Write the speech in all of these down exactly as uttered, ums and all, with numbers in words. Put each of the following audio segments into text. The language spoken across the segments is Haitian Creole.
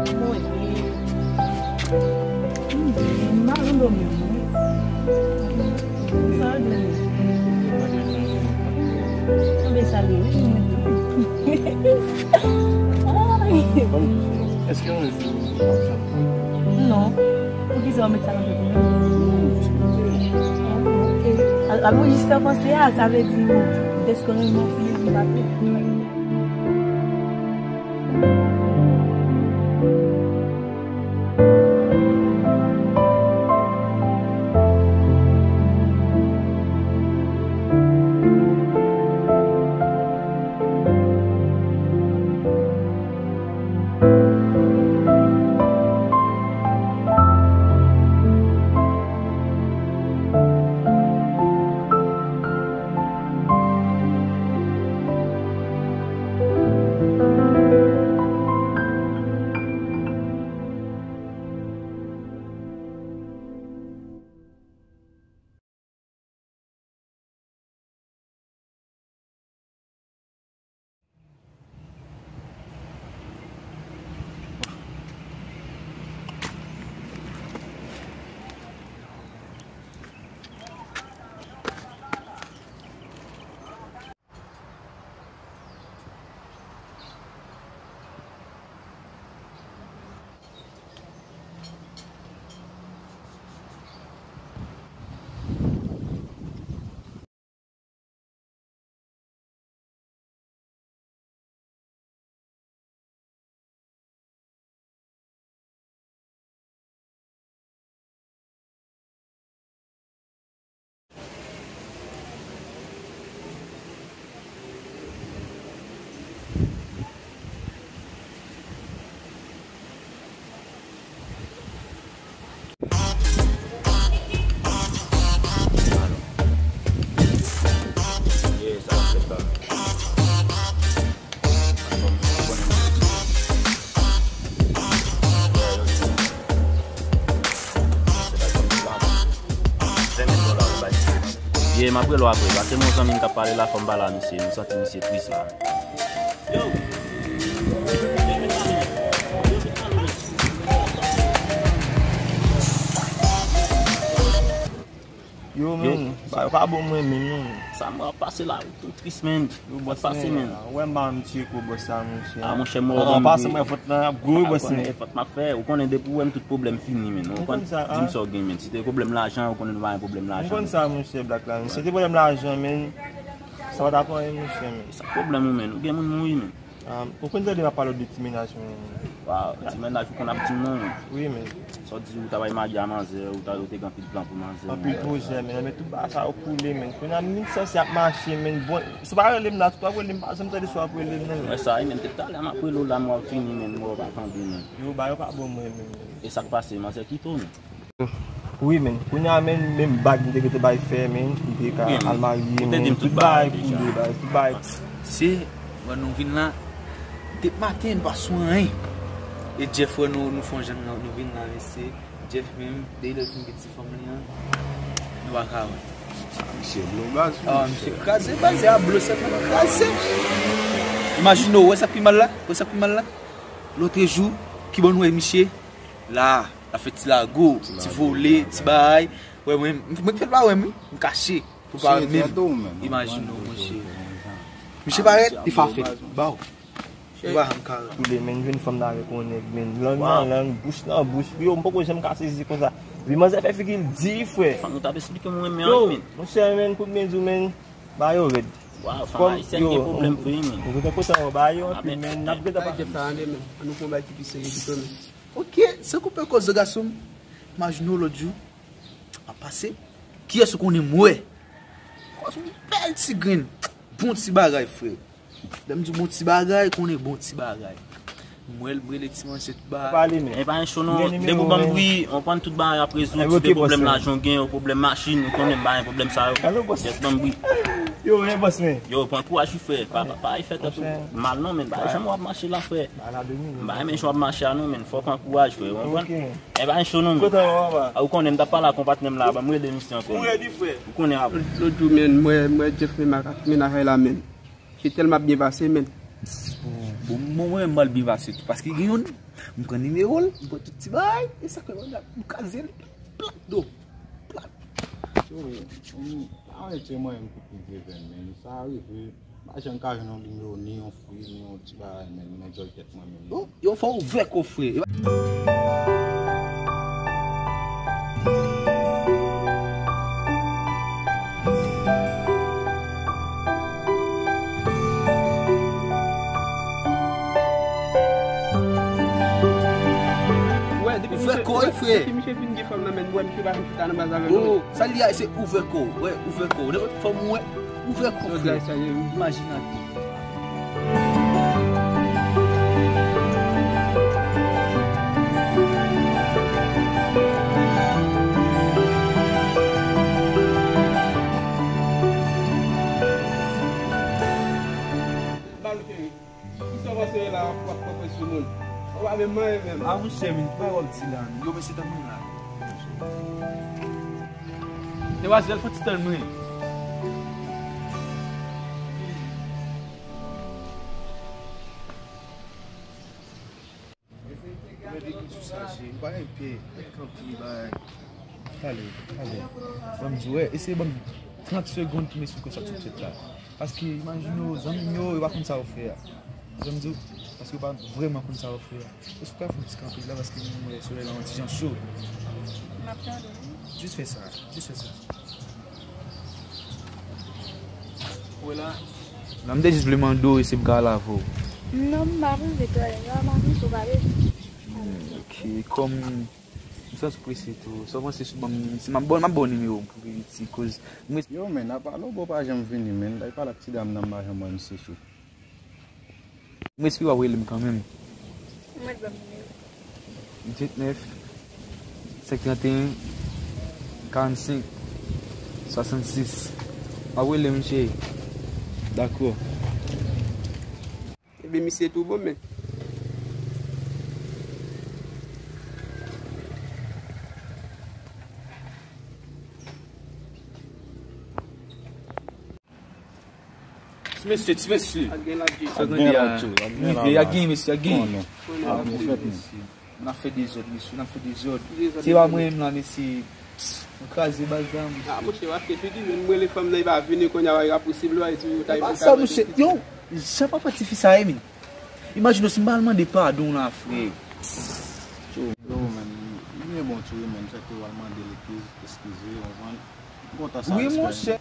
Mwen, hmm, m pa janm dòmi, non. Sa w di? Anben sa li, wi, mwen tou. Ay. Èske yon jou w ap janm pran? Non. Poukisa w met sa nan tèt ou menm? Ah, ok. Al-, alò, jis fè panse a, sa vle di, dèske w renmen anpil, li pa tou. Ye, m ap rele w apre. Pase m yon zanmi m k ap pale la, fò m pale a misye. M santi misye tris la. Yo! Yo, men, bagay yo pa bon mwen menm, non. Sa m ap pase la, tou tris, men. Yo, bòs, pase, men. Wè m pa m tcheke bòs sa, monchè. Ah, monchè, m wè w ban m pase mwen fòt lan ap gwo, bòs, men. Fòt m ap fè. Ou konnen depi w wè m tout pwoblèm fini, men. Ou konn sa, di m sa w gen, men. Si te pwoblèm lajan, ou konnen nou pa gen pwoblèm lajan. Ou konn sa, monchè, Black la, men. Si te pwoblèm lajan, men, sa pa t ap anyen, monchè, men. Sa pwoblèm ou, men. Ou gen moun mouri, men. Ah, ou konn tande m ap pale w de ti mennaj mwen. Waw, ti mennaj ou konn ap di m non. Wi, men. Sa w di ou ta bay mari a manzè, ou ta, ou te gen anpil plan pou manzè. Anpil pwojè, men, men tout bagay sa yo koule, men. Kounye a, m vin sanse ap mache, men. Bon, si w pa rele m la, tout w ap rele m, m pa janm tande si w ap rele m, non, men. Wè sa, wi, men, depi talè m ap rele w la, m wè w fini, men, m wè w pa tande, men. Yo, bagay yo pa bon mwen, men. E sa k pase, manzè kite w, men? Wi, men. Kounye a, men, menm bag m te gentan bay fè, men, m te ka al marye, men, tout bagay koule, bagay, tout bagay. Se, wè nou vin la, depi maten, n pa sou anyen. E Jeff, wè nou, nou fè yon jan, nou, nou vin la, mesye. Jeff menm, depi lè l fin gen ti fanm li an, nou pa ka wè. Misye blo baz, wi. Ah, misye kraze, baz, se a blo sèlman l kraze. Imajine w, wè sa k pi mal la? Wè sa k pi mal la? Lòtrejou, kibò nou wè misye? La, l ap fè ti lago, ti vole, ti bagay. Wè mwen, mwen, mwen fè l pa wè m, wi. M kache. Pou pa menm imajine w, monchè. Misye parèt, li fa fèt. Baw. Li pa janm ka. Koule, men, jwenn fanm nan avèk yon nèg, men, lang nan lang, bouch nan bouch. Yo, m poko janm ka sezi konsa. Epi manzè fè figi l di, frè. Fanm ou t ap esplike m ou renmen an, men. Yo, monchè, men, kout men di w, men, ba yo rèd. Waw, fanm ayisyèn gen pwoblèm vre, men. Yo, mwen kontan wè ba yo anpil, men, n ap gentan pale. Ann nou pran bagay ki pi serye pito, men. Ok, san koupe koze, gason m. Imajine w lòt jou. Ap pase. Kiyès ou konnen m wè? Kòs yon bèl ti grenn. Bon ti bagay, frè. Lè m di bon ti bagay, konnen bon ti bagay. M wè l, m rele ti manzè tout bagay. Pale, men. E pa yon cho non. Depi w ban m bri, ou konn tout bagay ap rezoud. Si te pwoblèm lajan w gen, ou pwoblèm machin, ou konnen m pa gen pwoblèm sa yo. Just ban m bri. Yo, men, bòs, men. Yo, pran kouraj wi, frè. Pa, pa, pa fè tèt ou mal non, men. Pa janm w ap mache la, frè. M pa renmen jan w ap mache a non, men. Fò w pran kouraj, frè. Ou konprann? E pa yon cho non, men. Ou konnen m t ap pale ak yon patnè m la, ban m rele misye ankò. Ou redi, frè? Ou konnen ap. Lòt jou, men, m wè, m wè Jeff menm ak mennaj la, men. Se tèlman ap byen pase, men. Bon, bon, mwen menm m pral byen pase tou. Paske gen youn, m pran nimewo l, m pran tout ti bagay, e sa k fè m kraze l plat do. Plat. Yo, m pa wè se mwen menm ki pi vye venn, men sa rive. M pa janm ka jwenn yon nimewo, ni yon fwi, ni yon ti bagay, men m enjoy tèt mwen menm. Yo, yo fè ouvè kò, frè. Wè, depi misye, ouvè kò, frè. Depi misye fin gen fanm nan, men m wè misye pa fin chita nan baz avè l non. Oh, sa li a, se ouvè kò, wè, ouvè kò. Nenpòt fanm ou wè, ouvè kò, frè. Imajinatè. Kisa w panse la, w ap pran pwen sou moun? Ou pa menm manyen menm. A, monchè, men, ki bagay w ap di la, men? Yo, mesye, tanpri la. Demwazèl, fè ti tann mwen. Mwen depi sou sa, cheri. M pa gen pye. Mwen kanpe, bay. Pale, pale. Ban m di w, wè, eseye ban m trant segonn pou m esplike w sa k sot fèt la. Paske, imajine w, zanmi m yo, yo pa konn sa yo fè a. Jan m di w, paske yo pa vrèman konn sa yo fè a. Èske w ka fè yon ti kanpe la, paske m wè solèy la yon ti jan cho. M ap tande w, wi. Jis fè sa, jis fè sa. Wè la. La, m te jis vle mande w si m ka al avè w. Non, m pa vle, tande, m pa vle, m pa vle. Hmm, ok, kòm m santi w prese tou, sa w panse si w ban m, si m ap ba w, m ap ba w nimewo m pou verifye, koz m res- Yo, men, apa Lobo pa janm vini, men, lè l pale ak ti dam nan, m pa janm wè misye cho. M espere w ap rele m kanmenm. Mwen ban m nimewo. Vennsenk nèf, senk trant e en, karannsenk, swasannsis. W ap rele m, cheri. Dakò. Ebyen, misye tou bon, men. Ti mesye, ti mesye. Ak gen lap di. Sa tande a. Rive, y a gen, mesye, y a gen. Konnen. Konnen. N ap fè dezòd, mesye, n ap fè dezòd. Dezòd, se pa mwen menm la, mesye. M kraze baz la, mesye. A, monchè, w achte figi, men m rele fanm nan, li pa vini, kounye a, w ap pouse blo a, epi w ta... E pa sa, monchè. Yo, jan papa tifi sa ye, men. Imajine w si m pa al mande padon w la, frè. Yo, men, li byen bon tou, men, fèk ou al mande l eskize, eskize, w konprann? Wi, monchè.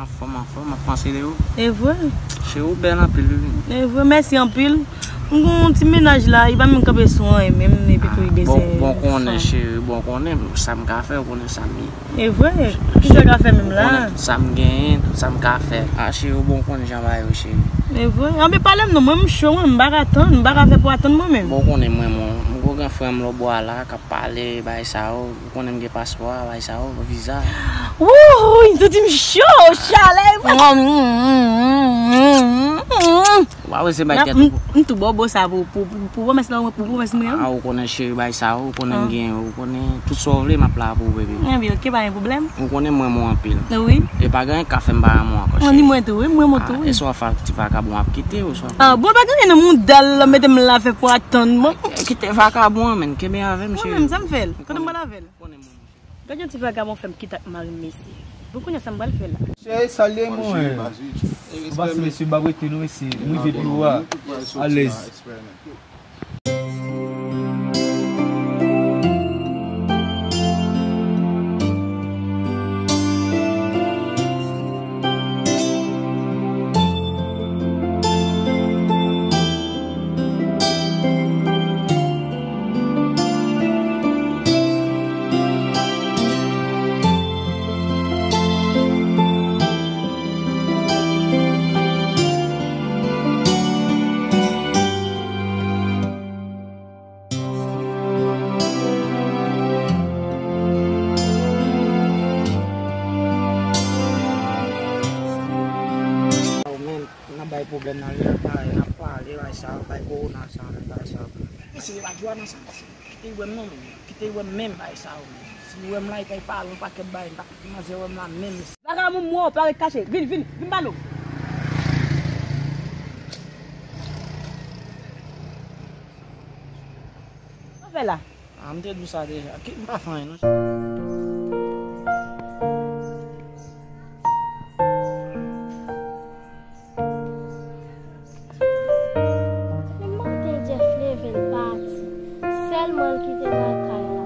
Anfòm, anfòm, m ap panse de ou. E vre? Cheri, ou bèl anpil, wi. E vre, mèsi anpil. M gon ti mennaj la, li pa menm kanpe sou anyen menm, epi tou li bezwen fanm. Bon, bon konnen, cheri, bon konnen, sa m ka fè, ou konnen sa m ye. E vre? Kisa w ka fè menm la? Ou konnen tout sa m genyen, tout sa m ka fè. A, cheri, ou bon konnen jan bagay yo, cheri. E vre? Anben pale m non, mwen m cho, mwen, m pa ka tann, m pa ka fè pou atann mwen menm. Bon, ou konnen mwen, mwen, m gon gran frè m Lobo a la, k ap pale, bagay sa yo. Ou konnen m gen paspò a, bagay sa yo, viza. Wouy, m santi m cho, chalè. Ou pa wè se bay tèt ou. M tou ba w bo sa pou, pou, pou, pou pwomès la, pou pwomès mwen an. A, ou konnen cheri bay sa yo, ou konnen m gen, ou konnen tout sa w vle, m ap la pou ou, bebe. Ebyen, ok, pa gen pwoblèm. Ou konnen m renmen w anpil. Wi. E pa gen anyen k ka fè m pa renmen w ankò, cheri. Ni mwen tou, wi, m renmen w tou, wi. E swa fa-, ti vakabon ap kite ou swa. A, bon, pa gen anyen nan mouda l, mete m la fè pou atann mwen. Kite vakabon an, men, kenbe avè m, cheri. Mwen menm, sa m fè l? Kote m pral avè l? Gad yon ti vagabon fè m kite ak mari m, mesye. Bon, kounye a sa m pral fè la? Cheri, salye mwen. Ou pase, mesye, m ap rete, nou, mesye. M rive biro a. Alèz. N ap bay pwoblèm nan, lè pale, n ap pale, bay sa, bay kowona sa, bay sa. Mesye, yo pa jwe nan sa, mesye. Kite yo wè m non, men. Kite yo wè m menm, bay sa, men. Si yo wè m la, yo pral pale yon pakèt bagay, m pa kite manzè wè m la menm, mesye. Vagabon, m wè w, pa ret kache. Vin, vin, vin pale w. Fè la. Ah, m te di w sa deja. Ki, m pa fè anyen, non. Menm maten Jeff leve l pati. Sèl mwen l kite nan kay la.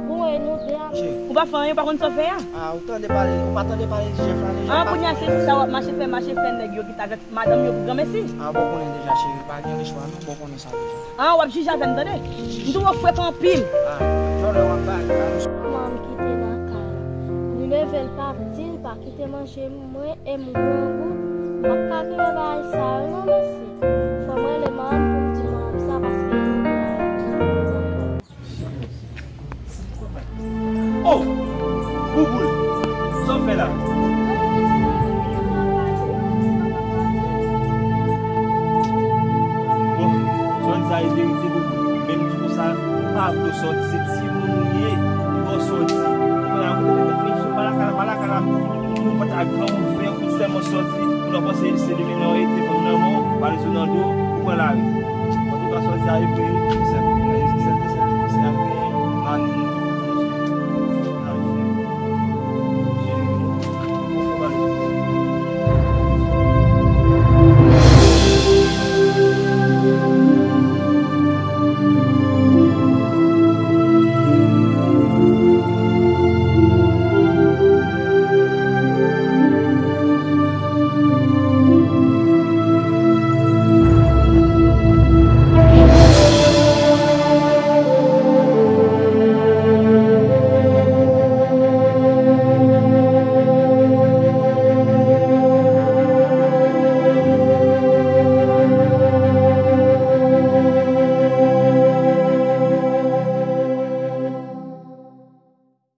Bon, e nou de a. Ou pa fè anyen, ou pa konn sa w fè a? Ah, ou tande pale, ou pa tande pale di Jeff la deja? Ah, kounye a se sa w ap mache fè, mache fè nèg yo ki t avèk madanm yo pou granmesi. Ah, bon, konnen deja, cheri, pa gen lechwa, non, bon, konnen sa deja. Ah, w ap jije avè m, tande? M twò frekan anpil. Ah, jòlè w ap bay, bay. Manman m kite nan kay la. Nou leve l pati, l pa kite manje mwen e m grangou. M pa ka kenbe bagay sa yo non mesye. Fò m rele manman m pou m di manman m sa paske li gen ankò. Oh! Bouboul! Sa w fè la? Bon, sa w di sa e verite, Bouboul. Men m di konsa, m pa vle w sòti, se timoun ou ye, m ba w sòti. Ou konn al kote tèt mesye, m pa lakay la, m pa lakay la, m tou. Ou pa ta gran ouvè, ou sèlman sòti, ou nan panse se demen nan w rete, fanm nan men w, valiz ou nan do w, ou pran lari. Antouka, sa w di sa e vre.